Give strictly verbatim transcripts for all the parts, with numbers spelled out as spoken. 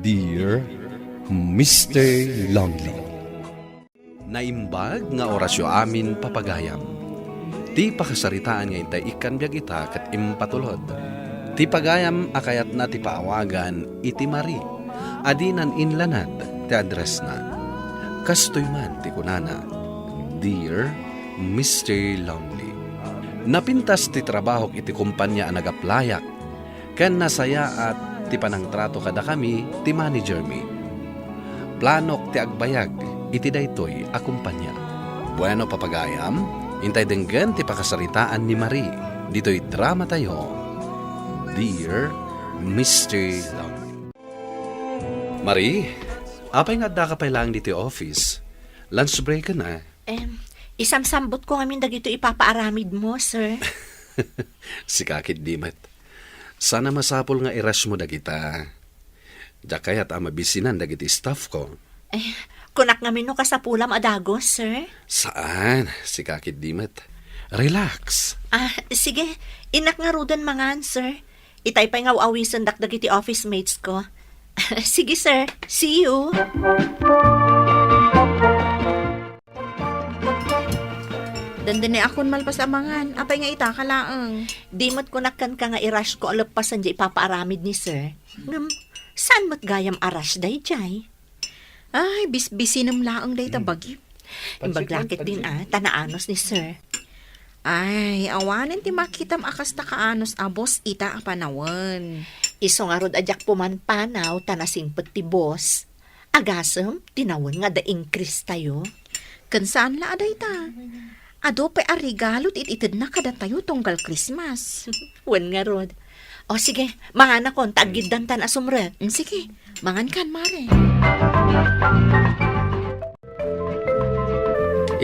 Dear Mister Lonely. Naimbag nga orasyo amin, papagayam. Ti pakasaritaan nga intay ikkan biag ita ket impatulod. Ti pagayam a kayatna ti paawagan iti Marie a dinan inlanad ti addressna. Kastoy man ti kunana, "Dear Mister Lonely, napintas ti trabahok iti kompania a nagaplayak, ken nasayaat ti panangtrato kadakami ti manager mi. Planok ti agbayag iti daytoy a kompania." Bueno, papagayam, intay denggen ti pakasaritaan ni Marie ditoy dramatayo, Dear Mister Lonely. Marie, apay nga addaka pay laeng ditoy office? Lunch break na. Em, isamsambutko ngamin dagitoy ipapaaramidmo, sir. Sika ketdi met. Saan a masapul nga i-rush mo dagita. Diak kayat a mabisinan dagiti staffko. Eh, kunak ngamin no kasapulam a dagus, sir. Saan? Sika ketdi met. Relax. Ah, sige. Innak ngaruden mangan, sir. Itay pay nga aw-awisendak dagiti office mates ko. Sige, sir. See you. Dandani akon malpas a mangan. Apay nga itaka laeng? Di met kunak kenka nga i-rush ko a leppasen diay ipapaaramid ni sir. Ngem, saan met gayam a rush daydiay? Ay, bisbisinem laeng dayta Hmm. bagim. Imbag Pansit lang, laketdin, pansit. ah, ta naanus ni sir. Ay, awanen ti makitam a kasta kaanus a boss ita a panawen. Isu ngarud a diak pumanpanaw ta nasingpet ti boss. Agasem, ti nawen nga adda increase tayo. Ken saan la a dayta. Adu pay a regalo ti it-itedna kadatayo tunggal Christmas. Wen ngarud. O sige, manganakon ta aggiddantan a sumrek. Mm, sige, mangankan, Mare.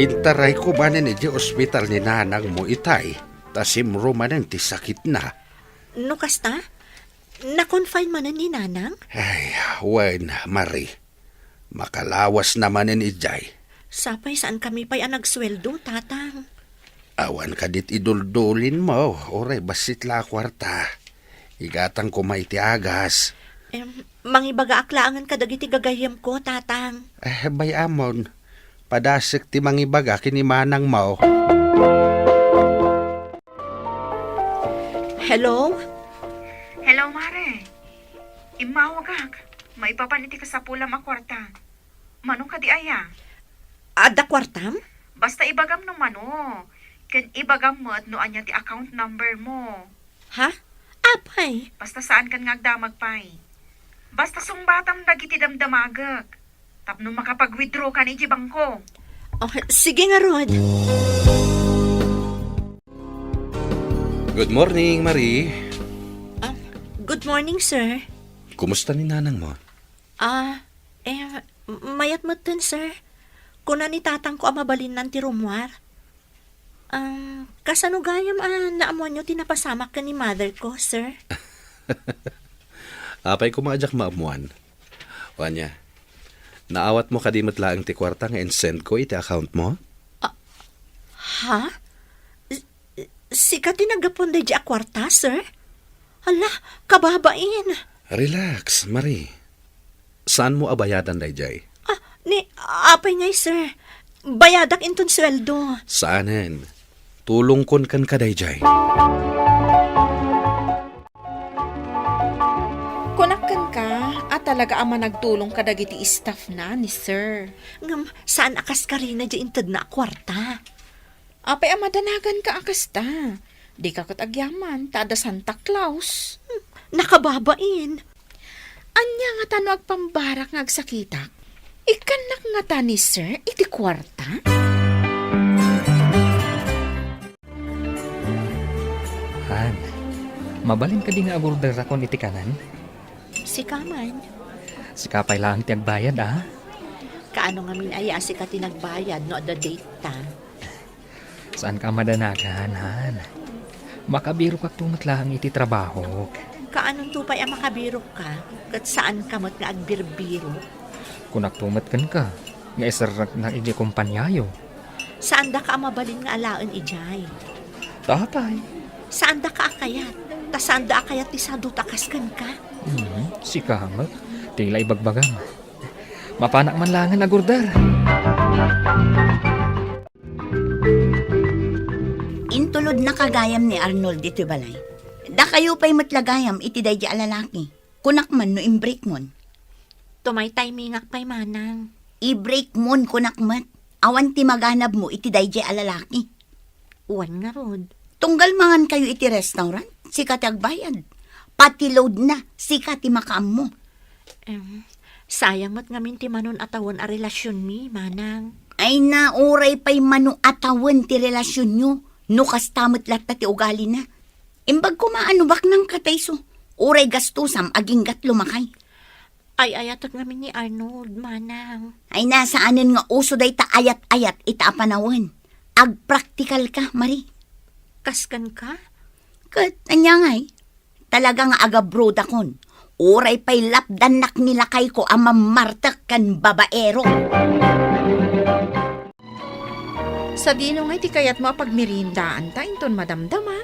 Intarayko manen idiay ospital ni nanangmo itay, ta simro manen ti sakitna. No kasta? Na-confine manen ni nanang? Ay, wen, Marie. Makalawasna manen idiay. Sapay saankami pay a nagsueldo, tatang. Awan kadi ti iduldulinmo, uray bassit la a kuarta. Igatang koma iti agas. Em, mangibagaak laengen kadagiti gagayyemko, tatang. Eh, bay-amon. Padasek ti mangibaga ken ni manangmo. Hello? Hello, Mare. Immawagak. Maipapan iti kasapulam a kuarta. Mano kadi aya? Adda kuartam? Basta ibagam no mano. Ken ibagam met no ania ti account number mo. Ha? Apay? Basta saankan nga agdamag pay. Basta sungbatam dagiti damdamagek. Tapno makapag-withdraw kan iti bangko. Oh, sige ngarud. Good morning, Marie. Ah, good morning, sir. Kumusta ni nanang mo? Ah, eh, mayat metten, sir. Kuna ni tatangko a mabalinnan ti rummuar. Ah, kasano gayam a naammuanyo ti napasamak ken ni mother ko, sir? Apay koma a diak maammuan. O ania, naawatmo kadi met laeng ti kuarta nga insend ko iti account mo? Ah, ha? S-, sika ti naggapuan daydiay a kuarta, sir? Hala, kababain. Relax, Marie. Saanmo a bayadan daydiay? Ah, ni, apay ngay, sir? Bayadak inton sueldo. Saanen. Tulongkon kenka daydiay. Kunak kenka a talaga a managtulong kadagiti staff na ni sir. Ngem saan a kas karina di intedna a kuarta. Apay a madanaganka a kasta? Dika ket agyaman ta adda Santa Claus. Hmm, nakababain. Ania ngata no agpambarak nga agsakitak? Ikkannak ngata ni sir iti kuarta? Han, mabalin kadi nga agorderakon iti kanan? Sika man. Sika pay laeng ti agbayad, a? Kaano ngamin aya a sika ti nagbayad no adda date ta? Saanka a madanagan, han? Makabirokakto met laeng iti trabahok. Kaanonto pay a makabirokka, ket saanka met nga agbirbirok? Kunakto met kenka, nga iserreknak idiay kompaniayo. Saandaka a mabalin nga alaen idiay. Ta apay? Saandaka a kayat, ta saanda a kayat ti sadut a kas kenka. Hmm, sika met. Ti la ibagbagam. Mapanak man laengen agurder. Intulodna gayam ni Arnold ditoy balay. Dakayo pay met la gayam iti daydi a lalaki. Kunak man no imbreakmon. Tumaytaymingak pay, manang. Ibreakmon, kunak met. Awan ti maganabmo iti daydi a lalaki. Wen ngarud. Tunggal mangankayo iti restaurant, sika ti agbayad. Pati loadna, sika ti makaammo. Em, sayang met ngamin ti mano a tawen a relasionmi, manang. Ay na, uray pay mano a tawen ti relasionyo, no kasta met latta ti ugalina. Imbag koma a no baknang katayso, uray gastusam aginggat lumakay. Ay-ayatek ngamin ni Arnold, manang. Ay na, saanen nga uso dayta ayat-ayat ita a panawen. Agpraktikal ka, Marie. Kasken ka? Ket, ania ngay? Talaga nga agabrodakon. Uray pay lapdannak ni lakayko a mammartek ken babaero. Sadino ngay ti kayatmo a pagmeriendaanta inton madamdama?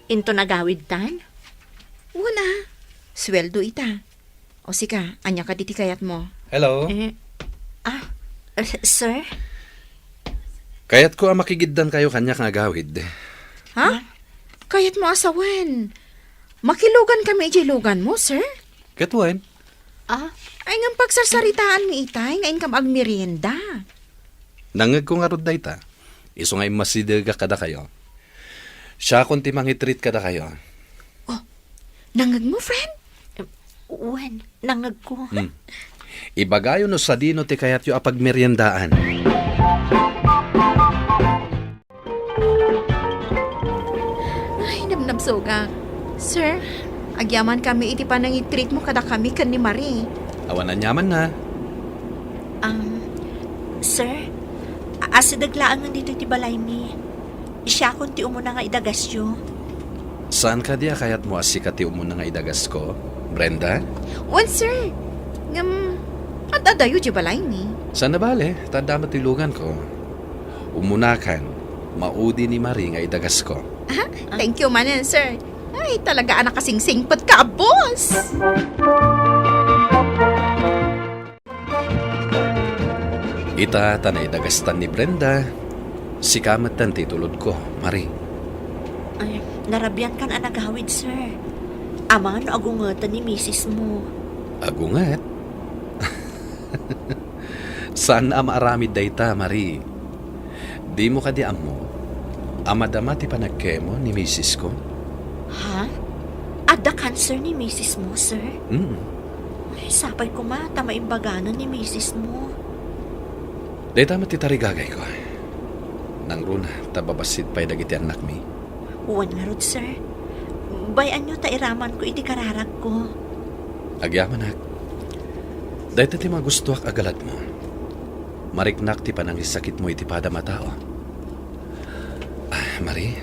Inton agawidtan? Wen a, sueldo ita. O sika, ania kadi ti kayatmo? Hello? Eh, ah, eh, sir? Kayatko a makigiddankayo kaniak nga agawid. Ha? Kayatmo a sawen? Makilugankami idiay luganmo, sir? Ket wen? Ah? Ay, ngem pagsarsaritaanmi itay nga inkam agmerienda. Nangngegko ngarud dayta. Isu nga immasidegak kadakayo. Siakon ti mangitreat kadakayo. Oh, nangngegmo, friend? Em, wen, nangngegko. Hmm. Ibagayo no sadino ti kayatyo a pagmeriendaan. Ay, nabnabsogak. Sir, agyamankami iti panangitreatmo kadakami ken ni Marie. Awan aniamanna. Um, sir, a-, asideg laengen ditoy ti balaymi. Siakon ti umuna nga idagasyo. Saan kadi a kayatmo a sika ti umuna nga idagasko, Brenda? Wen, sir. Ngem, ad-adayo diay balaymi. Saan a bale, ta adda met ti luganko. Umunakan, maudi ni Marie nga idagasko. Ah, thank you manen, sir. Ay, talaga a nakasingsingpet ka, boss! Ita ta naidagastan ni Brenda, sika metten ti itulodko, Marie. Ay, narabiankan a nagawid, sir. Amangan no agungeten ni misismo. Agunget? Saan a maaramid dayta, Marie. Dimo kadi ammo a madama ti panagkemo ni misisko? Ha? Adda cancer ni misismo, sir? Mm. Ay, sapay koma ta maimbaganan ni misismo. Dayta met ti tarigagayko. Nangruna ta babassit pay dagiti annakmi. Wen ngarud, sir. Bay-anyo ta iramanko iti kararagko. Agyamanak. Dayta ti magustoak a galadmo. Mariknak ti panangisakitmo iti padam a tao. Ah, Marie,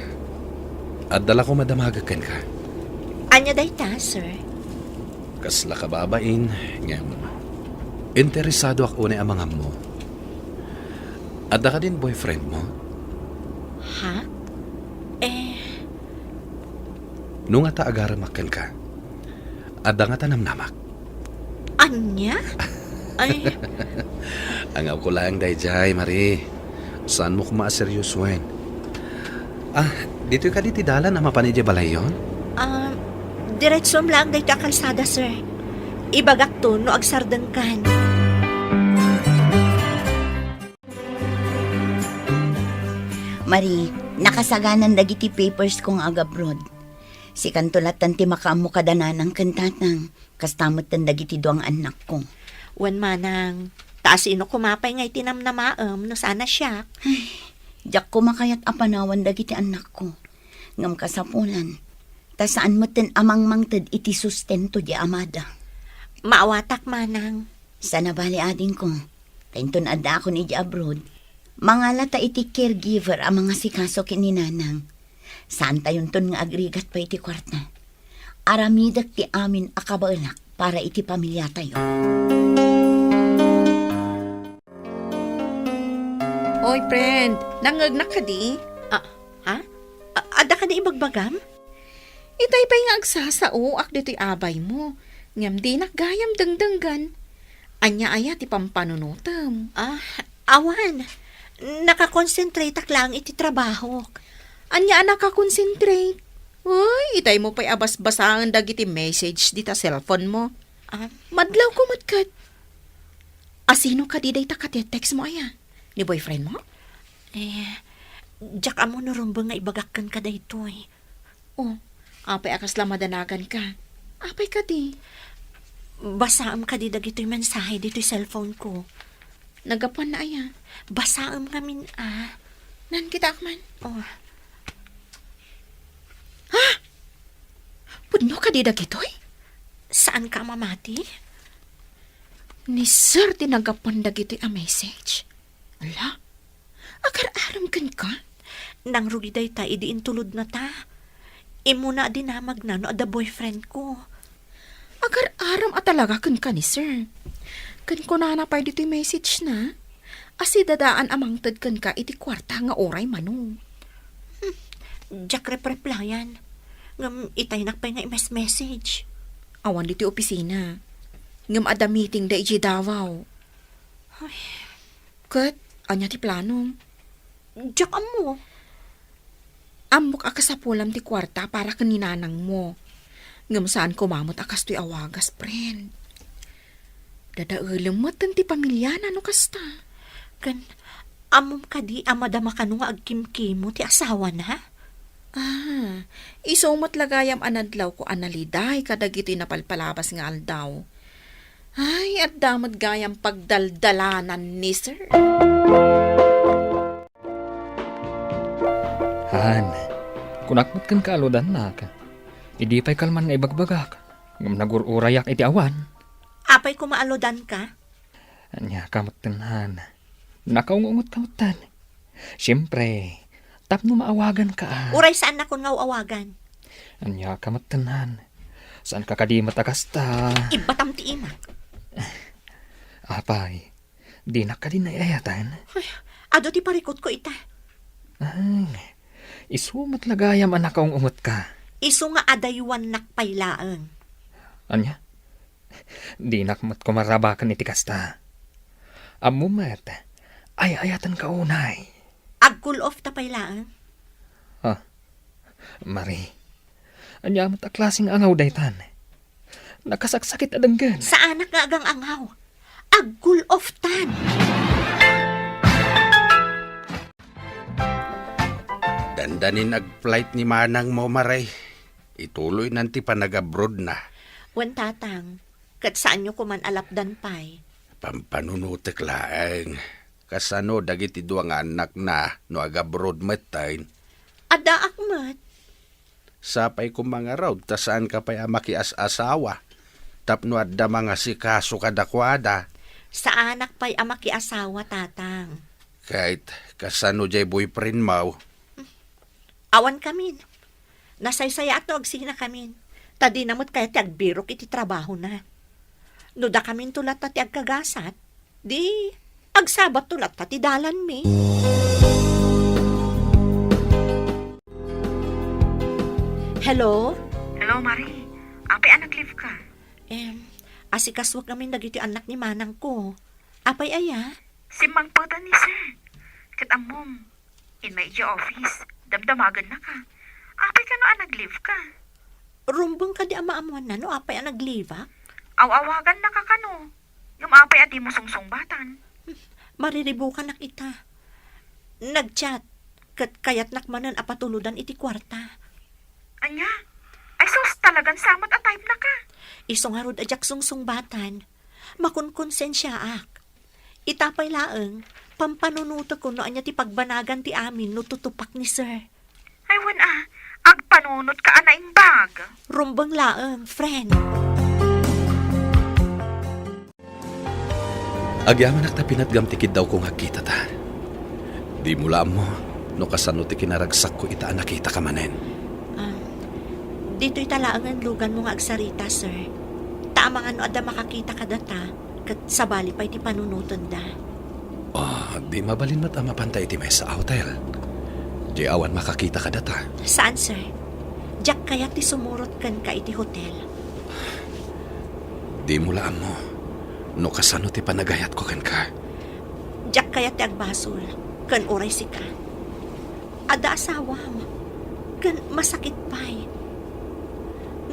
adda la koma damagek kenka. Ania dayta, sir? Kasla kababain, ngem interesadoak unay a mangammo. Adda kadin boyfriendmo? Ha? Eh, No ngata agarammak kenka, adda ngata namnamak? Ania? Ay. Angawko laeng daydiay, Marie. Saanmo koma a seriosoen. Ah, ditoy kadi ti dalan a mapan idiay balayyon? Ah, diretsom laeng daytoy a kalsada, sir. Ibagakto no agsardengkan. Marie, nakasaganan dagiti papersko nga agabroad. Sikanto latta ti makaammo kada nanang ken tatang, kasta metten dagiti dua nga annakko. Wen manang, ta asino koma pay nga iti namnamaem no saan a siak? Ay, diak koma kayat a panawan dagiti annakko. Ngem kasapulan, ta saan metten a mangmangted iti sustento di amada. Maawatak, manang. Sana bali, adingko. Ta inton addaakon idiay abroad, mangala ta iti caregiver a mangasikaso ken ni nanang. Saantayonton nga agrigat pay iti kuarta. Aramidek ti amin a kabaelak para iti pamiliatayo. Oy, friend, nangngegnak kadi? Ah, ha? A-, adda kadi ibagbagam? Itay pay nga agsasaoak ditoy abaymo. Ngem dinak gayam dengdenggen. Ania aya ti pampanunotem? Ah, awan. Nakakonsentrateak laeng iti trabahok. Ania a nakakonsentrate? Uy, itay mo pay a basbasaen dagiti message dita cellphone mo. Ah. Madlawko met ket. Asino kadi dayta katetext mo aya? Ni boyfriend mo? Eh, diak ammo no rumbeng nga ibagak kenka daytoy. Oh, apay a kasla madanaganka? Apay kadi? Basaem kadi dagitoy mensahe ditoy cellphone ko. Naggapuanna aya? Basaem ngamin a. Nan, kitaak man. Oh. Ha? Pudno kadi dagitoy? Saanka a mamati? Ni Sir ti naggapuan dagitoy a message. Ala, agar-arem kenka? Nangrugi dayta idi intulodna ta. Immuna a dinamagna no adda boyfriend ko. Agar-arem a talaga kenka ni Sir. Ken kunana pay ditoy message na, a sidadaan a mangted kenka iti kuarta nga uray mano. Hmm, diak repreplayan. Ngem itaynak pay nga i-message. Awan ditoy opisina. Ngem adda meeting da idiay Davao. Ay. Ket, ania ti planom? Diak ammo. Ammok a kasapulam ti kuarta para ken ni nanangmo. Ngem saan koma met a kastoy a wagas, friend. Dadaelem met ti pamilyana no kasta. Ken, ammom kadi a madama kano nga agkimkimo ti asawana? Ah, isu met la gayam a nadlawko a naliday kadagitoy napalpalabas nga aldaw. Ay, adda met gayam pagdaldalanan ni Sir. Han, kunak met kenka a aludannak. Idi pay kalman nga ibagbagak, ngem nagur-urayak iti awan. Apay koma aludanka? Ania ka metten, Han? Nakaung-ungotka metten. Siempre, tapno maawaganka a. Uray saannakon nga aw-awagan. Ania ka metten, Han? Saanka kadi met a kasta? Ibbatam ti imak. Apay, dinak kadi naiayatan? Ay, adu ti parikutko ita. Ay, isu met la gayam a nakaung-ungotka. Isu nga adaywannak pay laeng. Ania? Dinak met koma rabaken iti kasta. Ammom met, ay-ayatenka unay. Ag-cool off ta pay laeng? Ha? Marie, ania met a klaseng angaw daytan? Nakasaksakit a denggen. Saanak nga agang-angaw. Ag-cool off tan. Dandanin ag-flight ni manangmo, Marie. Ituloynan ti panagabroadna. Wen, Tatang, ket saanyo koman a lapdan pay. Pampanunotek laeng. Kasano dagiti dua nga annakna no agabroad metten? Addaak met. Sapay koma ngarud ta saanka pay a makias-asawa tapno adda mangasikaso kadakuada. Saanak pay a makiasawa, Tatang. Ket kasano diay boyfriendmo? Awan kamin. Nasaysayaat no agsinakamin. Ta dina met kayat ti agbirok iti trabahona. No dakaminto latta ti agkagasat, di agsabatto latta ti dalanmi. Hello? Hello, Marie. Apay a nag-leave ka? Em, asikasuak ngamin dagiti annak ni manangko. Apay aya? Simmangpetan ni Sir. Ket ammom, immay idiay office, damdamagennaka. Apay kano a nag-leave ka? Rumbeng kadi a maammoanna no apay a nag-leave-ak? Aw-awagannaka kano? Ngem apay a dimo sungsungbatan? Mariribukanak ita. Nag-chat, ket kayatnak manen a patulodan iti kuarta. Ania? Ay sus, talagan sa met a type-naka. Isu ngarud a diak sungsungbatan. Makonkonsensiaak. Ita pay laeng, pampanunotek no ania ti pagbanagan ti amin no tutupak ni Sir. Ay, wen a, agpanunotka a naimbag. Rumbeng laeng, friend. Agyamanak ta pinatgam ti kiddawko nga agkitata. Dimo la ammo no kasano ti kinaragsakko ita a nakitaka manen. Ah, ditoy ta laengen luganmo nga agsarita, sir. Ta amangan no adda makakita kadata, ket sabali pay ti panunotenda. Ah, di mabalin met a mapanta iti maysa a hotel. Di awan makakita kadata. Saan, sir? Diak kayat ti sumurot kenka iti hotel. Dimo la ammo no kasano ti panagayatko kenka. Diak kayat ti agbasol ken uray sika. Adda asawam, ken masakit pay.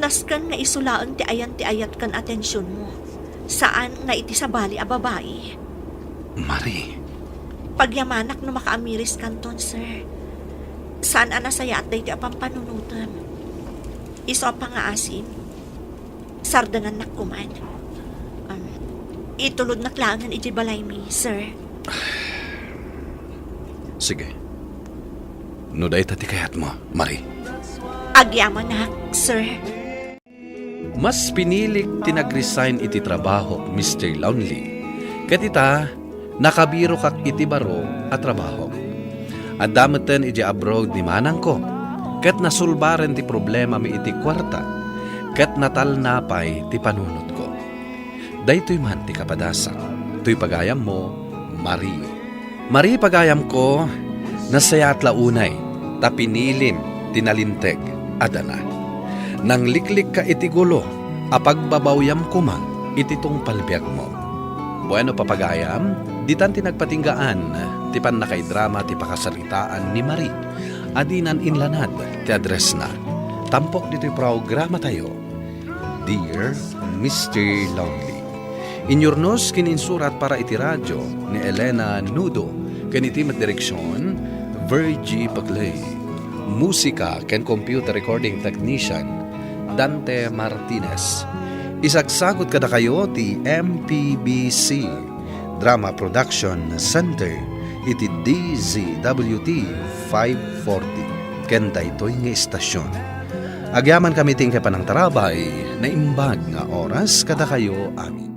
Nasken nga isu laeng ti ayan ti ayat ken atensionmo, saan nga iti sabali a babai. Marie. Pagyamanak no makaamiris kanton, sir. Saan a nasayaat daytoy a pampanunotem. Isu a pangngaasim, sardengannak koman. Um, itulodnak laengen idiay balaymi, sir. Sige. No dayta ti kayatmo, Marie. Agyamanak, sir. Mas pinilik ti nag-resign iti trabahok, Mister Lonely. Ket ita, nakabirokak iti baro a trabahok. Adda metten idiay abroad ni manangko, ket nasolbaren ti problemami iti kuarta, ket natalna pay ti panunotko. Daytoy man ti kapadasak, toy pagayammo, Marie. Marie, pagayamko, nasayaat la unay ta pinilim ti nalinteg a dana. Nangliklikka iti gulo a pagbabawyam koma iti tungpal biagmo. Bueno, papagayam, ditan ti nagpatinggaan ti pannakaidrama ti pakasaritaan ni Marie a dinan inlanad ti addressna. Tampok ditoy programatayo, Dear Mister Lonely. Inyurnos ken insurat para iti radio ni Elena Nudo ken iti met direksion, Virgie Paclay. Musika ken computer recording technician, Dante Martinez. Isagsagut kadakayo ti M P B C Drama Production Center iti D Z W T five forty ken daytoy nga istasion. Agyamankami ti inkay panangtarabay, naimbag nga oras kadakayo amin.